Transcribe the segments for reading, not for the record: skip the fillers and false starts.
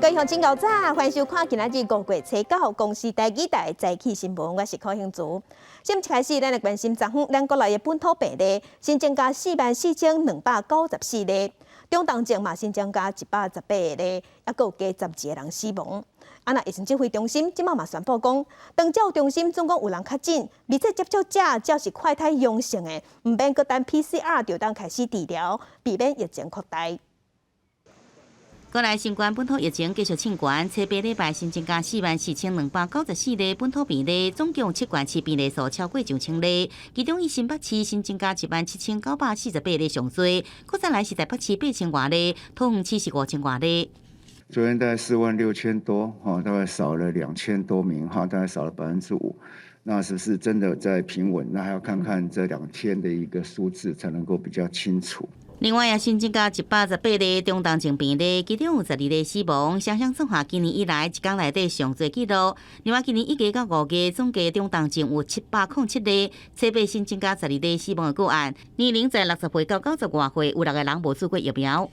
位鄉親，𠢕早，歡迎收看今仔日5月初9公視台語台早起新聞，我是柯興竹。新聞一開始，咱來關心昨昏咱國內的本土病例新增加44,294例，中重症嘛新增加118例，猶閣有加12個人死亡。啊，若疫情指揮中心這馬嘛宣布講，長照中心總共有人確診，密切接觸者只要是快篩陽性的，毋免閣等 PCR 就當開始治療，避免疫情擴大。國內新冠本土疫情繼續衝懸，初八禮拜新增加44,294例本土病例，總共七縣市病例數超過上千例。其中以新北市新增加17,948例上濟，閣再來是台北市8千外例，桃園市是5千外例。昨天大概46,000多，哈，大概少了2000多名，哈，大概少了5%。那是不是真的在平穩？那還要看看這2天的一個數字，才能夠比較清楚。另外，也新增加118例中重症病例，其中有12例死亡，雙雙創下今年以來一工內底上濟紀錄。另外，今年1月到5月總計中重症有707例，初八新增加12例死亡的個案，年齡在60歲到90外歲，有六個人無注過疫苗。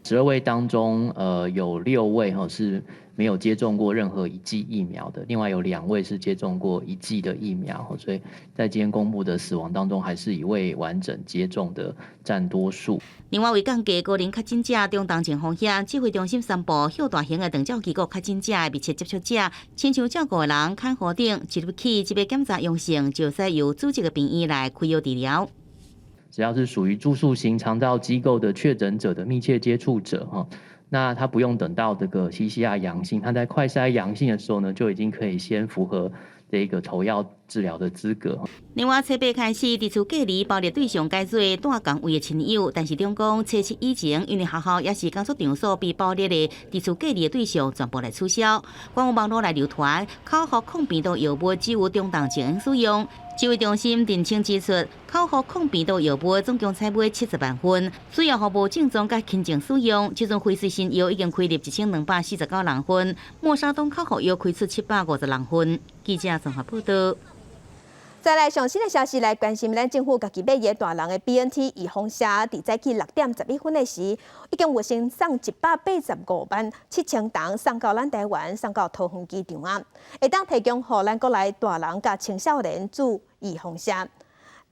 12位當中，有6位哈是沒有接種過任何一劑疫苗的，另外有2位是接種過一劑的疫苗，所以在今天公布的死亡當中，還是以未完整接種的佔多數。另外，為降低高齡確診者中重症風險，指揮中心宣布，向大型的長照機構確診者的密切接觸者，親像照顧的人、看護等，一入去這欲檢查陽性，就使由主責的病院來開藥治療。只要是屬於住宿型長照機構的確診者的密切接觸者，哈，那他不用等到這個 PCR 陽性，他在快篩陽性的時候呢，就已經可以先符合這個投藥治療的資格。另外，初八開始，佇厝隔離包列對象改做蹛仝位的親友，但是中講初七以前，因為學校抑是工作場所被包列的佇厝隔離的對象全部來取消。關於網路來流傳，口服抗病毒藥物只有中重症使用。指揮中心澄清指出，口服抗病毒藥物總共採買70萬份，主要予無症狀佮輕症使用。這陣輝瑞新藥已經開入1249人份，默沙東口服藥開出756人份。記者綜合報道。再來上新的消息來關心，咱政府家己買的大人的 BNT 預防射，佇早起6點11分的時，已經有先送18557,000筒送到咱台灣，送到桃園機場啊，會當提供予咱國內大人佮青少年注預防射。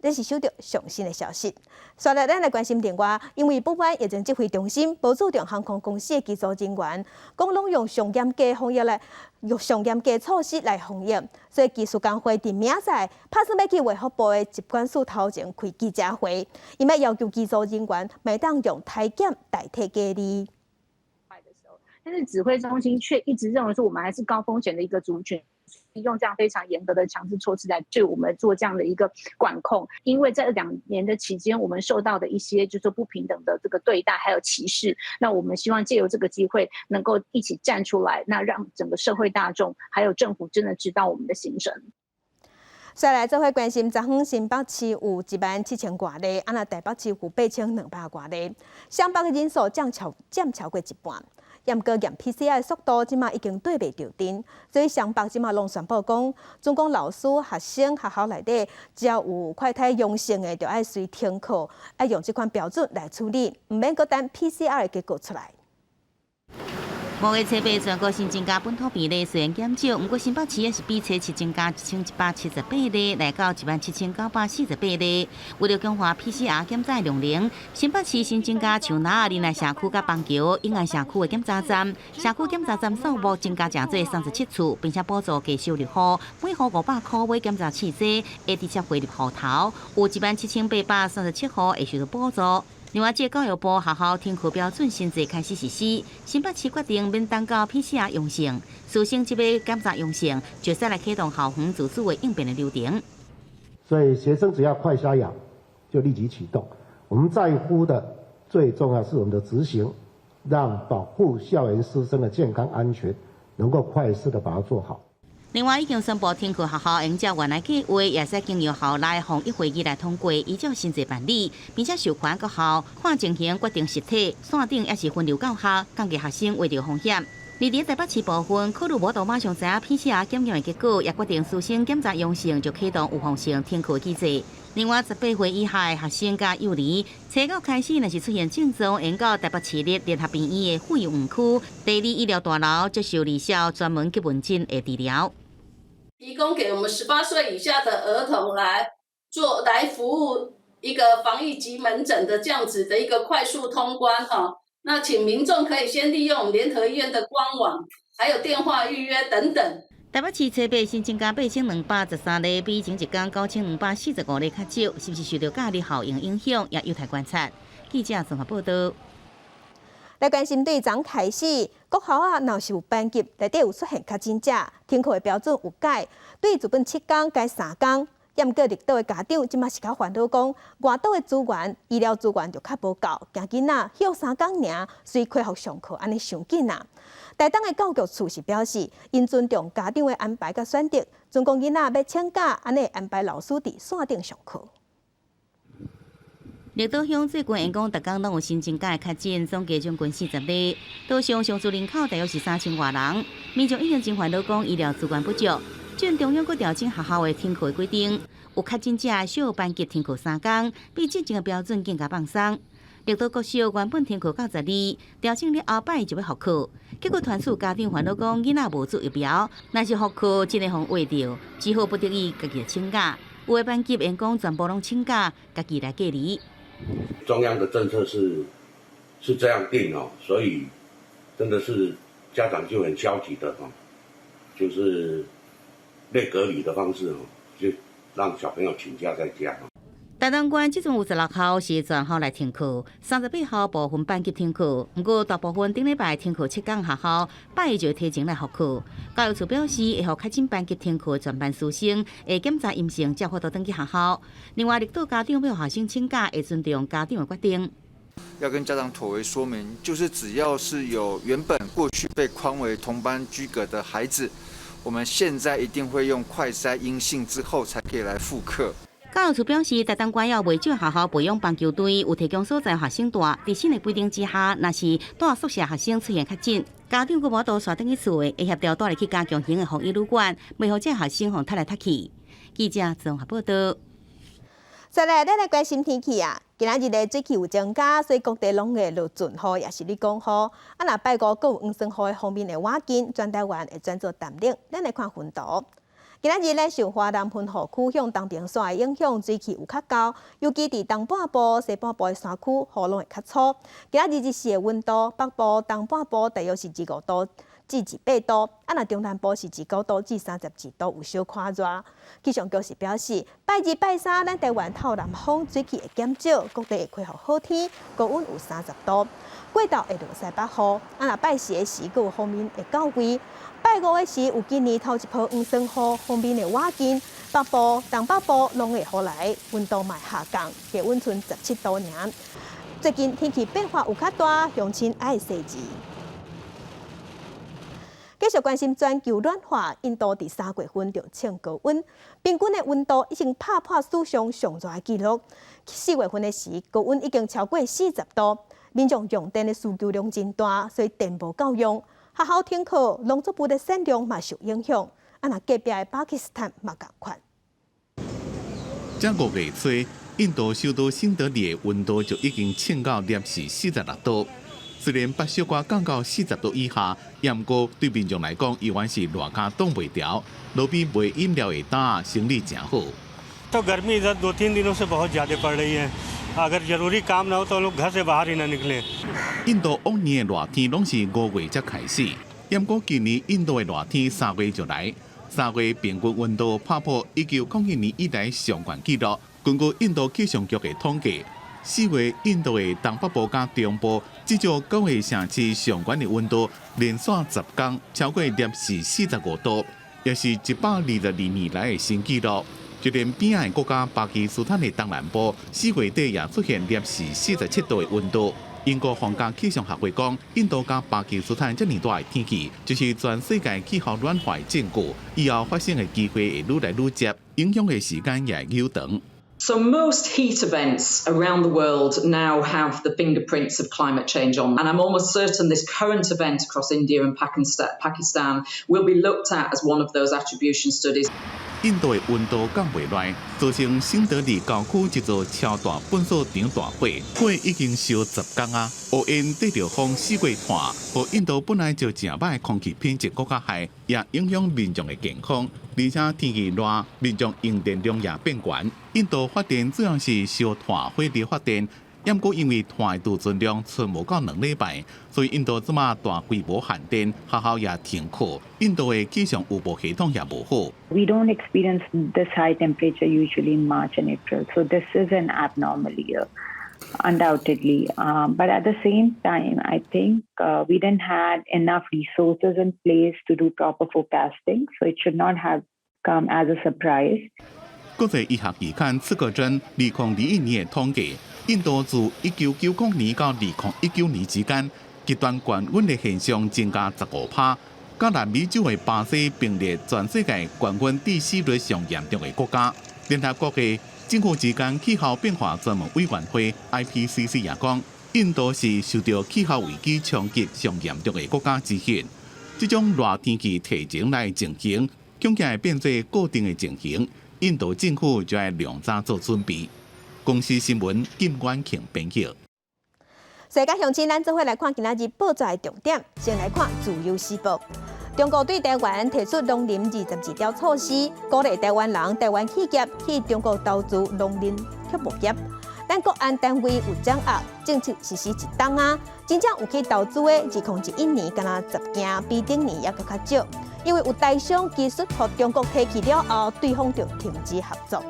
這是收到上新的消息。紲來，咱來關心另外，因為武漢疫情指揮中心無注重航空公司的機組人員，講攏用上嚴格防疫來用上嚴格措施來防疫，所以機師工會佇明仔載拍算欲去衛福部的疾管署頭前開記者會，𪜶欲要求機組人員袂當用篩檢代替隔離。但是指揮中心卻一直認為說，我們還是高風險的一個族群。用這樣非常嚴格的強制措施來對我們做這樣的一個管控，因為在2年的期間，我們受到的一些就是不平等的這個對待，還有歧視。那我們希望借由這個機會，能夠一起站出來，那讓整個社會大眾還有政府真的知道我們的心聲。再來，做伙關心，昨昏新北市有17,000外例，啊若台北市有8200外例，雙北的人數佔超過一半。毋過驗 PCR 的速度，這馬已經綴袂著陣，所以雙北這馬攏宣布講，總共老師、學生、學校內底，只要有快篩陽性的，就愛隨停課，愛用這款標準來處理，毋免閣等 PCR 的結果出來。5月初八，全國新增加本土病例雖然減少，毋過新北市也是比初七增加1178例，來到17,948例。為了強化 PCR 檢查量能，新北市新增加樹林、仁愛社區佮板橋、永安社區的檢查站，社區檢查站數目增加誠濟37處，並且補助低收入戶，每戶500塊買檢查試劑，會直接匯入戶頭，有17,837戶會受到補助。另外，這個教育部學校停課標準新制開始實施，新北市決定免等到 PCR 陽性，師生這欲檢查陽性，就使來啟動校園自主的應變的流程。所以學生只要快篩陽，就立即啟動。我們在乎的最重要是我們的執行，讓保護校園師生的健康安全能夠快速的把它做好。另外，已經宣布停課學校按照原來計劃，也使經由校內防疫會議來通過，依照新制辦理，並且授權各校看情形決定實體、線頂抑是分流教學，降低學生罹著風險。而佇台北市部分，考慮無法度馬上知影 PCR 檢驗的結果，也決定師生檢查陽性就啟動預防性停課機制。另外，18歲以下的學生佮幼兒，初九開始若是出現症狀，會到台北市立聯合醫院的婦幼區第二醫療大樓接受二校專門急門診的治療。提供給我們18歲以下的兒童來做來服務一個防疫急門診的這樣子的一個快速通關哈。那請民眾可以先利用聯合醫院的官網，還有電話預約等等。台北市初八新增加8213例，比前一工9245例較少，是毋是受著假日效應影響，也有待觀察。記者綜合報道。來關心對昨開始，國校啊，若是有班級內底有出現確診者，停課的標準有改，對原本7工改3工。毋過綠島的家長這馬是較煩惱，講外島的資源、醫療資源就較無夠，驚囡仔歇3工爾，隨恢復上課按呢傷緊啊。台東的教育處是表示，𪜶尊重家長的安排佮選擇，準講囡仔欲請假，按呢會安排老師佇線頂上課。綠島鄉最近因講，逐工攏有新增加的確診，總計將近40例。島上常住人口大約是3000外人，民眾已經真煩惱，講醫療資源不足。這陣中央閣調整學校的停課規定，有確診者小班級停課3工，比之前的標準更加放鬆。綠島國小原本停課到12，調整了後擺就欲復課，結果傳出家長煩惱講囡仔無注疫苗，若是復課真會予穢著，只好不得已家己請假。有的班級因講全部攏請假，家己來隔離。中央的政策是這樣定哦，所以真的是家長就很消極的哦，就是類隔離的方式哦，就讓小朋友請假在家。台東縣這陣有16校是全校來停課，38校部分班級停課。毋過大部分頂禮拜停課7工學校，拜一就提前來復課。教育處表示，會予確診班級停課全班師生會檢查陰性，才有法度轉去學校。另外，綠島家長欲予學生請假，會尊重家長的決定。要跟家長妥為說明，就是只要是有原本過去被框為同班居隔的孩子，我們現在一定會用快篩陰性之後，才可以來復課。教育處表示，台東縣猶袂少學校培養棒球隊，有提供所在學生住。佇新的規定之下，若是蹛宿舍學生出現確診，家長閣無法度帶轉去厝的，會協調帶入去加強型的防疫旅館，袂予這學生予踢來踢去。記者綜合報道。再來，咱來關心天氣啊！今仔日的水汽有增加，所以各地攏會落陣雨，抑是咧講雨。啊，若拜五閣有黃酸雨的鋒面會倚近，全台灣會轉做淡冷。咱來看雲圖。今仔日咧受華南雲雨區向東邊徙的影響，水汽有較夠，尤其佇東半部、西半部的山區，雨攏會較粗。今仔日日時的溫度，北部、東半部大約是25度至28度，啊，若中南部是29度至32度，有小可熱。氣象局是表示，拜二、拜三，咱台灣透南風水汽會減少，各地會恢復好天，高溫有30度。過晝會落西北雨，啊，若拜四的時，閣有鋒面會到位。拜五的時，有今年頭一波黃酸雨鋒面會倚近，北部、東北部攏會雨來，溫度嘛下降，低溫賰17度爾。最近天氣變化有較大，鄉親愛細緻。繼續關心全球暖化，印度佇3月份就衝高溫，平均的溫度已經拍破史上上熱的紀錄。4月份的時，高溫已經超過40度，民眾用電的需求量真大，所以電無夠用。學校停課，農作物的產量嘛受影響。啊，若隔壁的巴基斯坦嘛仝款。這5月初，印度首都新德里的溫度就已經衝到攝氏46度。雖然捌小可降到40度以下，毋過對民眾來講，依然是熱甲擋袂牢。路邊賣飲料的檔生意誠好。 तो गर्मी इधर 2-3 दिनों से बहुत ज़्यादा पड़ रही है। अगर ज़रूरी काम ना हो तो लोग घर से बाहर ही ना निकले。印度往年的熱天攏是5月才開始，毋過今年印度的熱天3月就來，3月平均溫度拍破1901年以來上懸紀錄。根據印度氣象局的統計，4月印度的東北部佮中部至少九个城市上懸的溫度連續10工超過攝氏45度，也是122年來的新紀錄。就連邊仔的國家巴基斯坦的東南部，4月底也出現攝氏47度的溫度。英國皇家氣象學會講，印度佮巴基斯坦這爾熱的天氣，就是全世界氣候暖化的證據。以後發生的機會會愈來愈捷，影響的時間也會愈長。So most heat events around the world now have the fingerprints of climate change on. And I'm almost certain this current event across India and Pakistan will be looked at as one of those attribution studies. 印度的溫度降袂落，造成新德里郊區一座超大糞掃場大火，火已經燒10工啊！烏煙綴著風四界傳，予印度本來就誠䆀空氣品質閣較害，也影響民眾的健康。而且天氣熱，民眾用電量也變懸。印度發電主要是燒炭火力發電。毋過因為炭的儲存量賰無夠2禮拜，所以印度這馬大規模限電，學校也停課。印度的氣象預報系統也無好。 We don't experience this high temperature usually in March and April, so this is an abnormal year, undoubtedly. But at the same time, I think we didn't had enough resources in place to do proper forecasting, so it should not have come as a surprise. 國際醫學期刊《刺客針》2021年的統計，印度自1990年到2019年之間，極端高溫的現象增加15趴，佮南美洲的巴西並列全世界高溫致死率上嚴重的國家。聯合國的政府之間氣候變化專門委員會 IPCC 也講，印度是受到氣候危機衝擊上嚴重的國家之一。這種熱天氣提前來進行，恐驚會變做固定的情形。印度政府就愛量早做準備。公視新聞金婉慶編譯。世界鄉親，咱做伙來看今仔日報紙的重點。先來看《自由時報》，中國對台灣提出農林22條措施，鼓勵台灣人、台灣企業去中國投資農林畜牧業。咱國安單位有掌握，政策實施一冬啊，真正有去投資的，2021年敢若10間，比頂年猶閣較少。因為有台商技術予中國提去了後，對方就停止合作。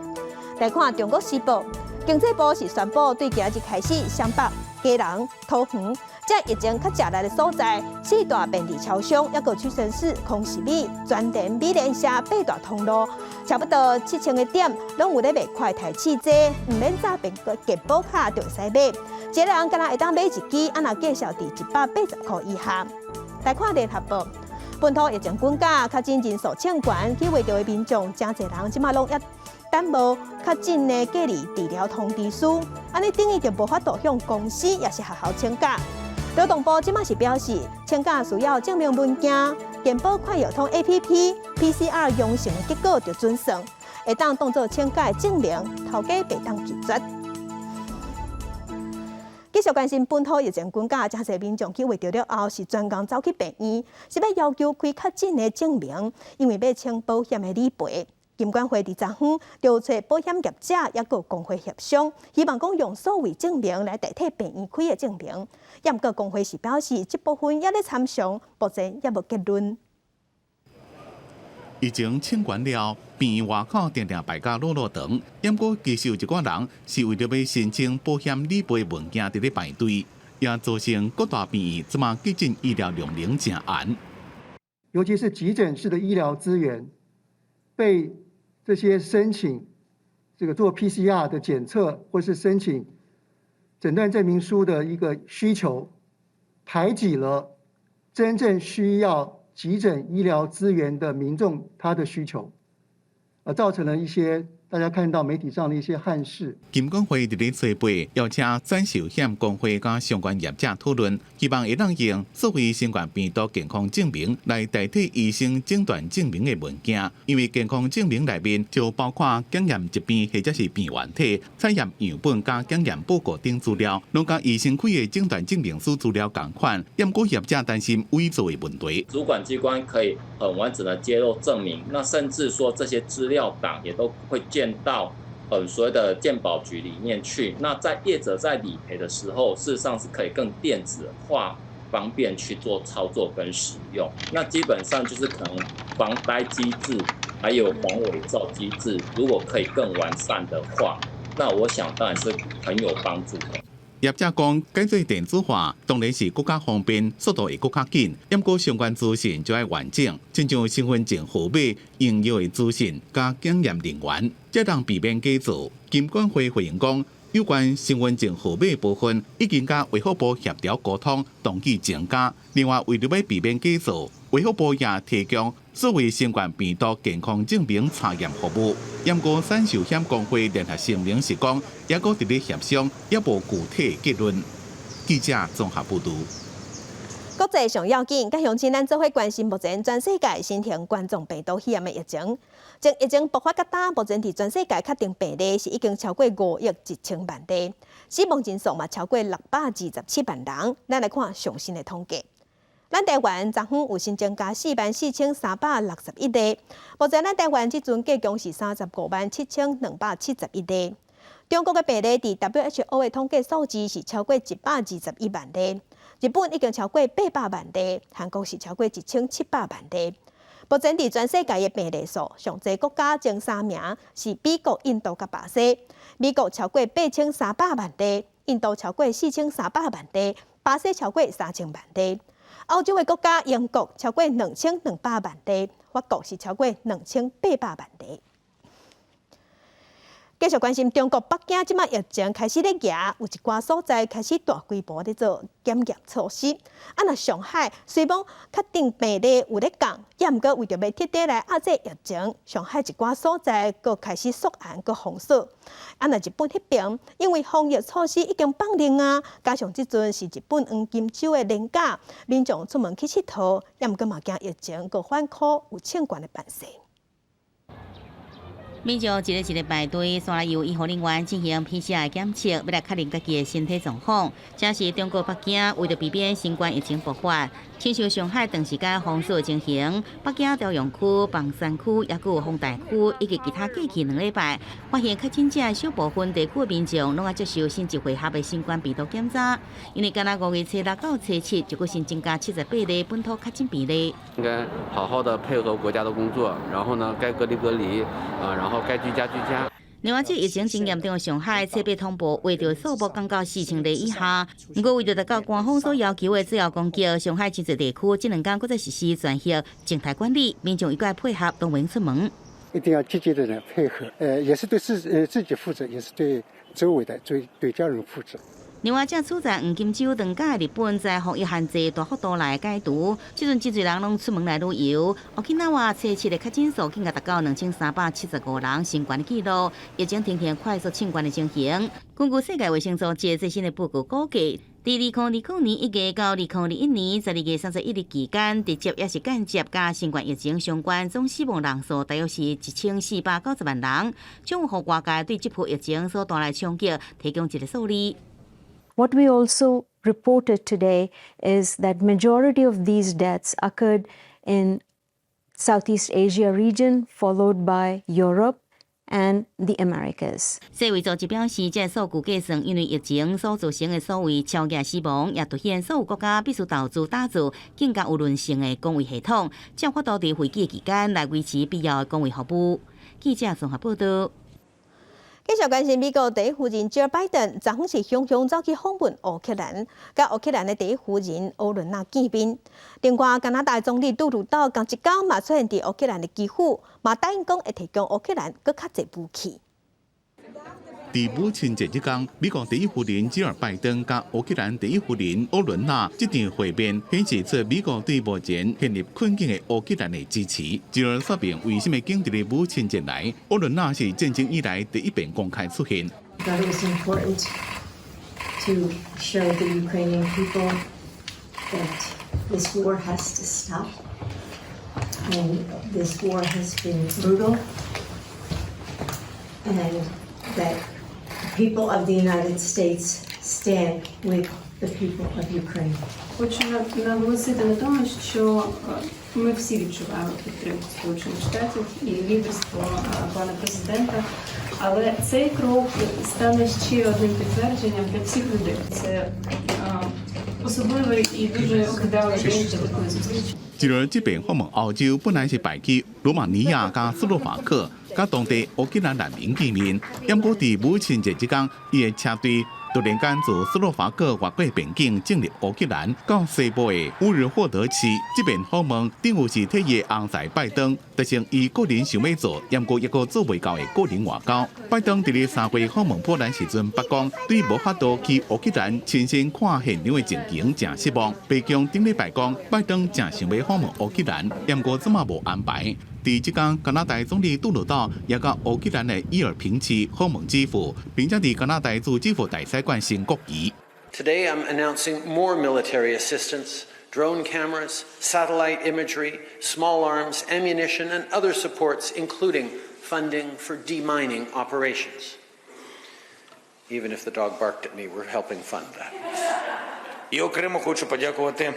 來看《中國時報》，經濟部是宣布對今日開始，雙北、基隆、桃園，這疫情較濟力的所在，四大便利超商，抑閣屈臣氏、康是美、全聯、美廉社八大通路，差不多7000個店，攏有咧賣快篩試劑，毋免詐騙個健保卡就會使買。一個人敢若會當買一支，啊若價數佇180塊以下。來看聯合報。本土疫情滾價，確診人數衝懸，去衛著的民眾，誠濟人這馬攏猶等無確診的隔離治療通知書，按呢等於就無法度向公司抑是學校請假。勞動部這馬是表示，請假需要證明文件、健保快藥通 APP、PCR 陽性的結果就準算，會當當做請假的證明，頭家袂當拒絕。繼續關心本土疫情滾價，誠濟民眾去衛著了後，是專工走去病院，是欲要求開確診的證明，因為欲請保險的理賠。金管會佇昨昏就揣保險業者抑閣工會協商，希望講用數位證明來代替病院開的證明。毋過工會是表示，這部分猶咧參詳，目前猶無結論。疫情清關了，病院外口定定排甲老老長，毋過其實有一寡人是為著欲申請保險理賠文件佇咧排隊，也造成各大病院這馬急診醫療量能誠絚。尤其是急診室的醫療資源，被這些申請這個做 PCR 的檢測，或是申請診斷證明書的一個需求，排擠了真正需要急診醫療資源的民眾他的需求，而造成了一些大家看到媒體上的一些憾事。金管會佇咧初八邀請產壽險公會佮相關業者討論，希望會當用數位新冠病毒健康證明來代替醫生診斷證明的文件，因為健康證明內面就包括檢驗疾病或者是病原體、採驗樣本佮檢驗報告等資料，攏佮醫生開的診斷證明書資料仝款。毋過業者擔心偽造的問題。主管機關可以很完整的揭露證明，那甚至說這些資料檔也都會建到所謂的健保局裡面去。那在業者在理賠的時候，事實上是可以更電子化，方便去做操作跟使用。那基本上就是可能防呆機制，還有防偽造機制，如果可以更完善的話，那我想當然是很有幫助的。業者講，改做電子化當然是閣較方便，速度會閣較緊。毋過相關資訊就愛完整，親像身份證號碼、用藥的資訊佮檢驗人員，才通避免假造。金管會回應講，有關身份證號碼部分已經佮衛福部協調溝通，同意增加。另外，為著欲避免假造，衛福部也提供所謂新冠病毒健康證明查驗服務。毋過三壽險公會聯合聲明是講，猶閣佇咧協商，猶無具體結論。記者綜合報導。國際上要緊，佮鄉親咱做伙關心目前全世界新型冠狀病毒肺炎的疫情。從疫情爆發到今，目前佇全世界確定病例是已經超過5億1千萬例，死亡人數嘛超過627萬人。咱來看上新的統計。咱台灣昨昏有新增加44,361例，目前咱台灣這陣計共是357,271例。中國的病例佇 WHO 的統計數字是超過121萬例，日本已經超過800萬例，韓國是超過1700萬例。目前佇全世界的病例數，上濟國家前三名是美國、印度佮巴西。美國超過8300萬例，印度超過4300萬例，巴西超過3000萬例。歐洲的國家英國超過2200萬例，法國是超過2800萬例。繼續關心中國北京這擺疫情開始咧行，有一寡所在開始大規模咧做檢驗措施。啊，若上海雖罔確定病例有咧降，也毋過為著欲徹底來壓制疫情，上海一寡所在閣開始縮嚴閣封鎖。啊，若日本彼爿，因為防疫措施已經放寬啊，加上這陣是日本黃金週的連假，民眾出門去𨑨迌，也毋過嘛驚疫情閣反箍有衝懸的辦勢。民眾一個一個排隊，煞來由醫護人員進行 PCR 檢測，欲來確認家己的身體狀況。這是中國北京為著避免新冠疫情爆發，親像上海長時間封鎖情形，北京朝陽區、房山區、抑閣有豐台區以及其他過去2禮拜發現確診者小部分地區的民眾，攏愛接受新一回合的新冠病毒檢查。因為敢若5月初6到初七，就閣新增加78例本土確診病例。應該好好的配合國家的工作，然後呢，該隔離隔離，啊，然後該居家居家。另外，這疫情真嚴重的上海，初八通報話著數目降到4000例以下。毋過，為著達到官方所要求的主要攻擊，上海真濟地區這兩工閣再實施全域靜態管理，民眾一概配合，都袂出門。一定要積極的來配合，也是對自己負責，也是對周圍的、對家人負責。另外，這處在黃金週長假的日本，在防疫限制大幅度來解除，這陣真濟人攏出門來旅遊。沖繩初七的確診數更加達到2375人，新懸的紀錄，疫情呈現快速衝懸的情形。根據世界衛生組織最新的報告估計，佇2020年1月到2021年12月31日期間，直接抑是間接佮新冠疫情相關總死亡人數大約是1490萬人，將有予外界對這波疫情所帶來衝擊提供一個數字。 What we also reported today is that majority of these deaths occurred in Southeast Asia region, followed by Europe and the Americas. 世衛組織表示，這個數據計算，因為疫情所造成的所謂超額死亡，也凸顯所有國家必須投資打造更加有韌性的公衛系統，才有法度佇危機期間來維持必要的公衛服務。記者綜合報道。繼續關心美國第一夫人吉爾拜登，昨昏是雄雄走去訪問烏克蘭，佮烏克蘭的第一夫人奧倫娜見面。另外，加拿大總理杜魯多仝一工嘛出現佇烏克蘭的基輔，嘛答應講會提供烏克蘭閣較濟武器。佇母親節這工，美國第一夫人吉爾拜登佮烏克蘭第一夫人奧倫娜這場會面，顯示出美國對目前陷入困境的烏克蘭的支持。吉爾說明為啥物揀佇咧母親節來，奧倫娜是戰爭以來第一遍公開出現。 Thought it was important to show the Ukrainian people that this war has to stop, and this war has been brutal, and that the people of the United States stand with the people of Ukraine. Хочу наголосити на тому, що ми всі відчуваємо підтримку Сполучених Штатів і лідерство пана президента, але цей крок стане ще одним підтвердженням для всіх людей. Це особливий і дуже вдалий день для такої зустрічі. 吉爾這遍訪問歐洲，本來是排去羅馬尼亞佮斯洛伐克，佮當地烏克蘭難民見面。毋過佇母親節這工，伊的車隊突然間自斯洛伐克越過邊境進入烏克蘭，到西部的烏爾霍德市這邊訪問，等於是替伊翁婿拜登達成伊個人想欲做，毋過猶閣做袂到的個人外交。拜登佇咧3月訪問波蘭時陣，捌講對無法度去烏克蘭親身看現場的情形誠失望。白宮頂禮拜講，拜登誠想欲訪問烏克蘭，毋過這馬無安排。佇這工，加拿大總理杜魯道也佮烏克蘭的伊爾平市訪問基輔，並且佇加拿大駐基輔大使館升國旗。 Today I'm announcing more military assistance, drone cameras, satellite imagery, small arms, ammunition, and other supports, including funding for demining operations. Even if the dog barked at me, we're helping fund that. І окремо хочу подякувати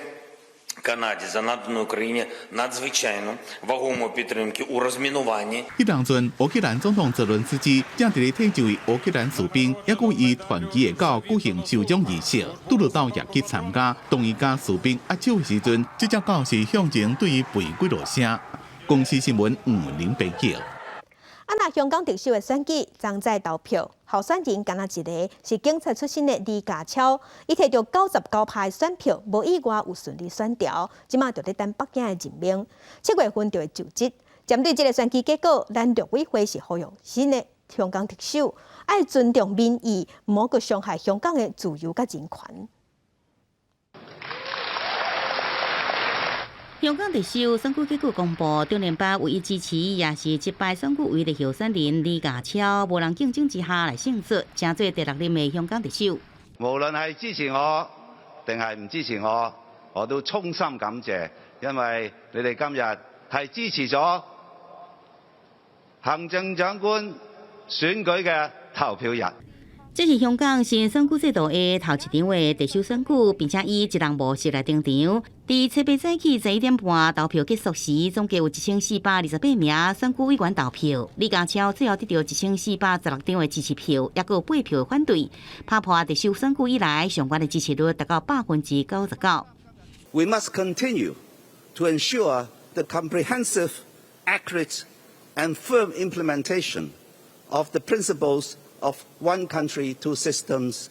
Канаді за надану Україні надзвичайну вагому підтримку у розмінуванні. 彼當陣，烏克蘭總統澤倫斯基正佇咧替一位烏克蘭士兵，猶閣伊傳奇的狗舉行授獎儀式，杜魯道也去參加。當伊佮士兵握手的時陣，這隻狗是向前對伊吠幾落聲。公視新聞吳林編輯。啊，若香港特首的選舉昨在投票，候選人干焦一个是警察出身的李家超，伊提著99%選票，無意外有順利選著，這馬就咧等北京的任命，7月份就會就職。針對這个選舉結果，咱陸委會是呼籲新的香港特首愛尊重民意，毋好閣傷害香港的自由佮人權。香港特首選舉結果公布，中聯辦唯一支持也是擊敗選舉委的候選人李家超，無人競爭之下來勝出，成做第六任的香港特首。無論係支持我定係唔支持我，我都衷心感謝，因為你哋今日係支持咗行政長官選舉嘅投票日。這是香港新選舉制度的頭一場的特首選舉，並且以一人模式來登場。佇初八早起11點半投票結束時，總計有1428名選舉委員投票。李家超最後得著1416張的支持票，猶閣有8票的反對，拍破特首選舉以來上懸的支持率達到99%。 We must continue to ensure the comprehensive, accurate, and firm implementation of the principles of one country, two systems,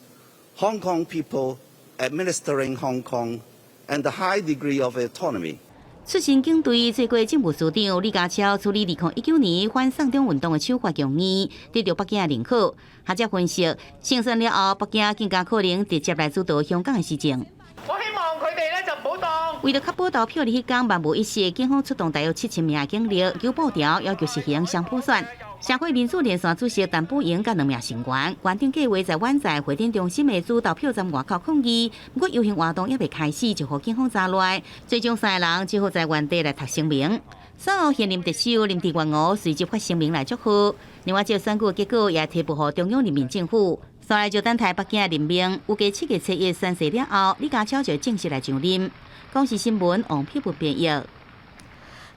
Hong Kong people administering Hong Kong, and the high degree of autonomy. 出身警隊，做過政務司長李家超處理2019年反送中運動的手法強硬，得著北京的認可。學者分析，勝選了後，北京更加可能直接來主導香港的施政。我希望佢哋咧就唔好當。為著確保投票日彼工萬無一失，警方出動大約7000名的警力，糾布條要求實行雙普選。社會民主連線主席陳寶瑩佮兩名成員，原定計劃在灣仔會展中心的主投票站外口抗議，毋過遊行活動猶未開始，就予警方抓來，最終三个人只好在原地來讀聲明。選後現任特首林鄭月娥隨即發聲明來祝賀。另外，這個選舉結果也提報予中央人民政府，紲來就等待北京的任命。預計7月初一宣誓了後，李家超就正式來上任。公視新聞王佩文編譯。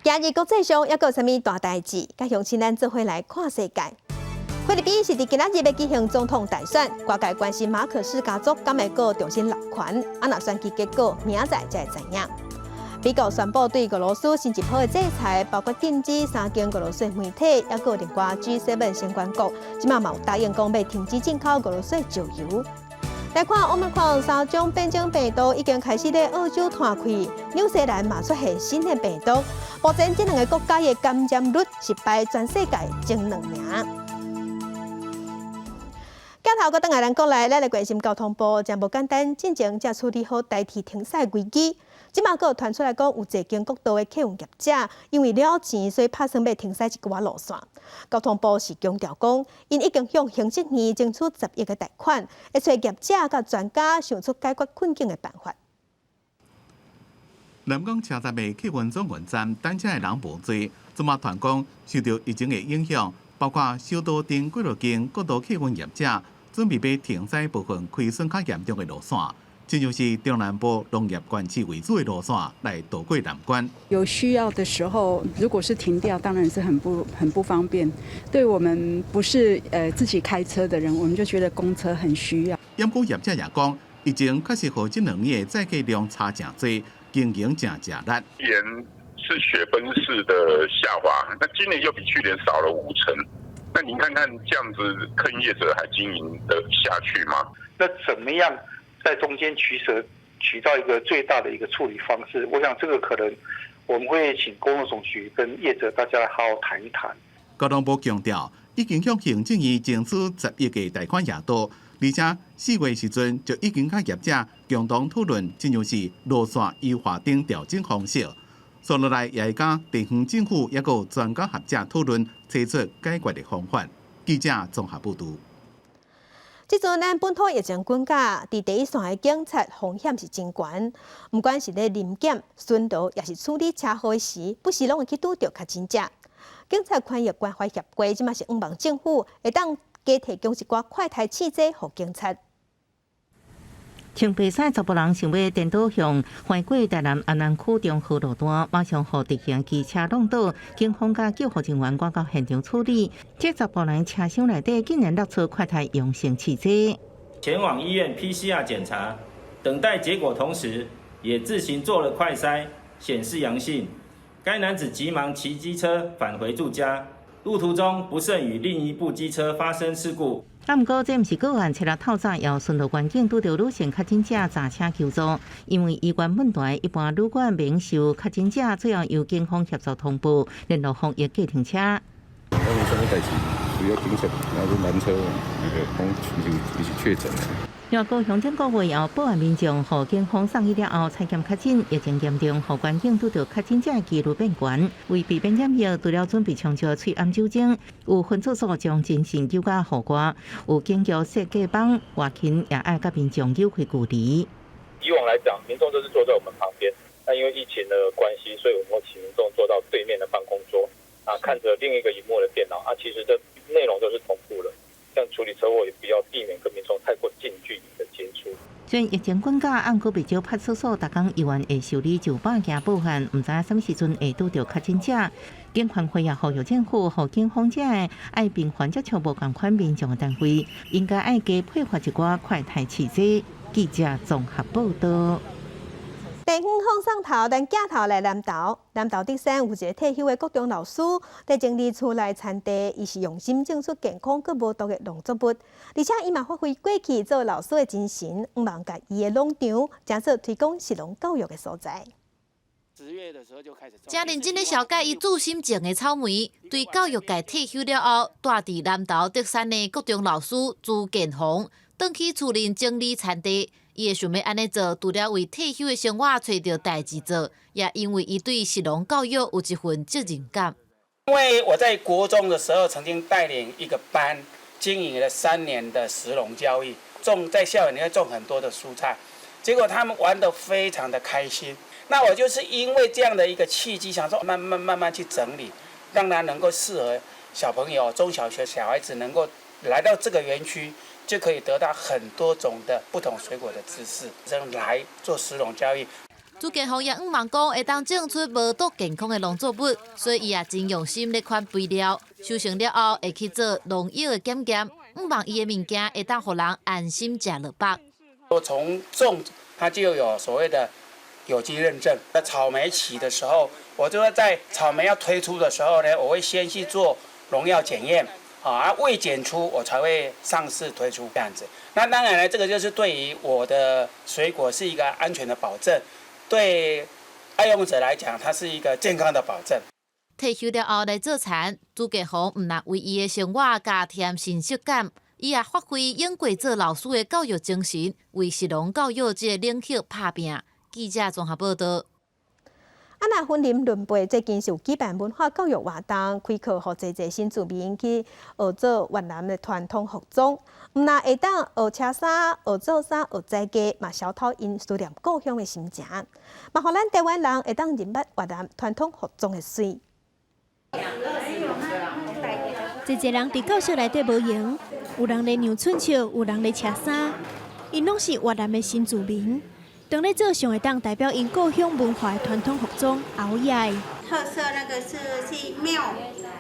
今日國際上猶閣有啥物大代誌？佮鄉親咱做伙來看世界。菲律賓是佇今仔日欲舉行總統大選，外界關心馬可仕家族敢會閣重新挹權？啊，若選舉結果明仔載才會知影。美國宣布對俄羅斯新一波的制裁，包括禁止三間俄羅斯媒體，猶閣另外 G7 成員國，這馬嘛有答應講欲停止進口俄羅斯石油。來看奧密克戎三種變種病毒已經開始佇澳洲湠開，紐西蘭嘛出現新的病毒。目前這兩个國家的感染率是排全世界前兩名。鏡頭閣轉來咱國內，咱來關心交通部，真無簡單，進前才處理好台鐵停駛危機，這馬閣傳出來講，有濟間國道的客運業者因為了錢，所以拍算欲停駛一寡路線。交通部是強調講，𪜶已經向行政院爭取10億的貸款，會揣業者佮專家想出解決困境的辦法。南港車站的客運轉運站等車的人無濟，這馬傳講受著疫情的影響，包括小島頂幾落間國道客運業者準備欲停駛部分虧損較嚴重的路線，親像是中南部農業縣市為主的路線來渡過難關。有需要的時候，如果是停掉，當然是很不方便。對我們不是自己開車的人，我們就覺得公車很需要。毋過業者也講，疫情確實予這兩年的載客量差誠濟，經營誠吃力。年是雪崩式的下滑，那今年又比去年少了5成。那你您看看這樣子，客運業者還經營得下去嗎？那怎麼樣在中間取捨，取到一個最大的一個處理方式？我想這個可能我們會請公路總局跟業者大家好好談一談。交通部強調，已經向行政院爭取10億個貸款額度，而且4月時陣就已經佮業者共同討論，怎樣是路線優化等調整方式。紲落來也會佮地方政府抑閣專家學者討論，提出解決的方法。記者綜合報導。這陣咱本土疫情滾價，佇第一線的警察風險是真懸。毋管是咧臨檢、巡邏，抑是處理車禍時，不時攏會去拄著確診者。警察權益關懷協會這馬是向望政府會當加提供一寡快篩試劑予警察。穿白衫查埔人想欲顛倒向橫過台南安南區中和路段，馬上予直行機車挵倒，警方佮救護人員趕到現場處理。這查埔人車廂內底竟然落出快篩陽性試劑。前往醫院 PCR 檢查，等待結果同時，也自行做了快篩，顯示陽性。該男子急忙騎機車返回住家，路途中不慎與另一部機車發生事故。啊，毋過這毋是個案，昨日透早有巡邏員警拄著女性確診者轧車求助，因為醫院問題，一般旅館免受確診者，最後由警方協助通報，聯絡防疫計程車。那有啥物代誌需要警察，然後去攔車，那個講伊是確診的。另外，高雄頂個月後報案民眾，予警方送醫了後，採檢確診，疫情嚴重，予員警拄著確診者的機率變懸。為避免染疫，除了準備充足喙罨酒精，有分出所將精神休假戶外，有警局設計幫外勤也愛佮民眾有開距離。以往來講，民眾都是坐在我們旁邊，那因為疫情的關係，所以我們會請民眾坐到對面的辦公桌，啊，看着另一個螢幕的電腦，啊，其實這內容都是同步的。像處理車禍也不要避免跟民眾太過近距離的接觸。雖然疫情滾價，毋過袂少派出所逐工猶原會受理上百件報案，毋知啥物時陣會拄著確診者。警權會也呼籲政府，予警方這个愛頻繁接觸無仝款民眾的單位，應該愛加配發一寡快篩試劑。記者綜合報導。地方放送頭，咱鏡頭來南投，南投竹山有一个退休的國中老師，佇整理厝內田地，伊是用心種出健康閣無毒的農作物，而且伊嘛發揮過去做老師的精神，向望共伊的農場，成做推廣食農教育的所在。誠認真咧紹介伊自心種的草莓，對教育界退休了後，住佇南投竹山的國中老師朱建宏，轉去厝裡整理田地。伊會想欲按呢做，除了為退休的生活揣著代誌做，也因為伊對食農教育有一份責任感。因為我在國中的時候，曾經帶領一個班經營了3年的食農教育，種在校園裡面種很多的蔬菜，結果他們玩得非常的開心。那我就是因為這樣的一個契機，想說慢慢慢慢去整理，讓它能夠適合小朋友、中小學小孩子能夠來到這個園區，就可以得到很多種的不同水果的知識，這樣來做食農教育。朱建宏也向望講會當種出無毒健康的農作物，所以伊也真用心咧款肥料。收成了後會去做農藥的檢驗，向望伊的物件會當予人安心食落腹。我從種，它就有所謂的有機認證。在草莓期的時候，我就會在草莓要推出的時候呢，我會先去做農藥檢驗。啊，未檢出我才會上市推出這樣子。那當然呢，這個就是對於我的水果是一個安全的保證，對愛用者來講，它是一個健康的保證。退休了後來做田，朱建宏毋但為伊的生活加添新鮮感，伊也發揮勇過做老師的教育精神，為食農教育這个領域拍拚。記者綜合報導。啊，若雲林崙背最近是有舉辦文化教育活動，開課予濟濟新住民去學做越南的傳統服裝，毋但會當學車衫、學做衫、學栽家，嘛消除𪜶思念故鄉的心情，嘛予咱台灣人會當認捌越南傳統服裝的媠。濟濟人佇教室內底無閒，有人咧量寸尺，有人咧車衫，𪜶攏是越南的新住民。當咧做上會當代表𪜶故鄉文化的傳統服裝𠢕仔。特色那個是去廟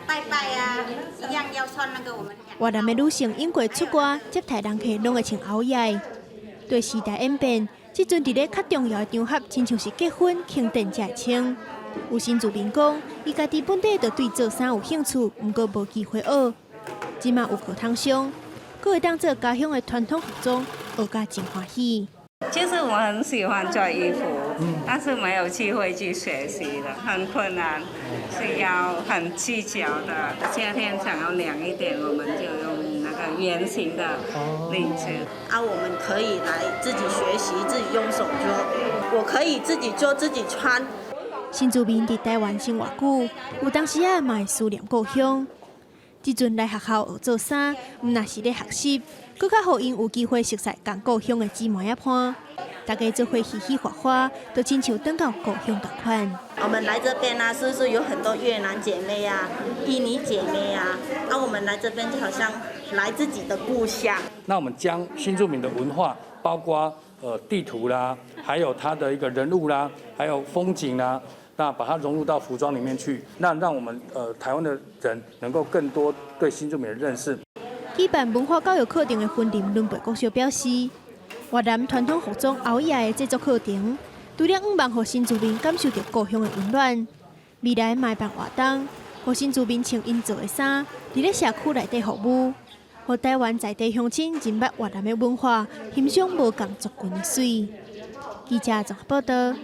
拜拜啊，一樣要穿那個我們。越南的女性永過出外接待人客，攏會穿𠢕仔。對時代演變，這陣佇咧較重要的場合，親像是結婚、慶典才會穿。有新住民講，伊家己本底就對做衫有興趣，毋過無機會學。這馬有課通上，閣會當做家鄉的傳統服裝，學甲真歡喜。其實我很喜歡做衣服，但是沒有機會去學習的，很困難，是要很技巧的。夏天想要涼一點，我們就用那個圓形的領子。啊，我們可以來自己學習，自己用手做，我可以自己做自己穿。新住民佇台灣生活久，有當時仔嘛會思念故鄉。這陣來學校學做衫，毋但是咧學習，閣較予𪜶有機會熟似仝故鄉的姊妹仔伴，大家做伙嘻嘻哈哈，就親像轉到故鄉仝款。我們來這邊啊，是不是有很多越南姐妹啊、印尼姐妹啊？啊，我們來這邊就好像來自己的故鄉。那我們將新住民的文化，包括地圖啦，還有它的一個人物啦，還有風景啦。那把它融入到服裝裡面去，那讓我們台灣的人能夠更多對新住民的認識。舉辦文化教育課程的雲林崙背國小表示，越南傳統服裝歐葉的製作課程，除了向望予新住民感受著故鄉的溫暖，未來嘛會辦活動，予新住民穿𪜶做的衫，佇咧社區內底服務，予台灣在地鄉親認捌越南的文化，欣賞無仝族群的媠。記者綜合報道。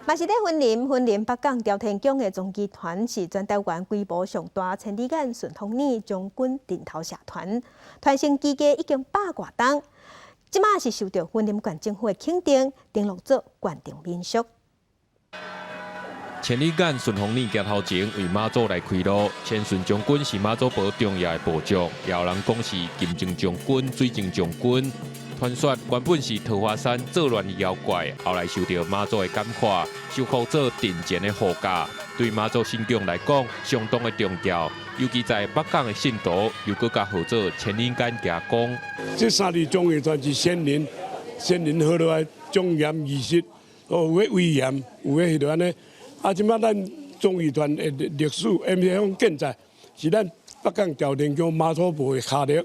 嘛是咧雲林，雲林北港朝天宮的終岐團是全台灣規模上大千里眼順風耳將軍陣頭社團，傳承至今已經百外冬，這馬是受著雲林縣政府的肯定，登錄做縣定民俗。千里眼順風耳行頭前為媽祖來開路，千順將軍是媽祖婆重要的部將，也有人講是金鐘將軍、水晶將軍。傳說原本是桃花山作亂的妖怪，後來受著媽祖的感化，受封做陣前的護駕，對媽祖信仰來講相當的重要。尤其在北港的信徒，又閣較號做千里眼行宮。這三字忠義團是先人，先人好落來莊嚴儀式，哦，有咧威嚴，有咧彼落按呢。啊，這擺咱忠義團的歷史，毋是講現在，是咱北港朝天宮媽祖婆的跤力。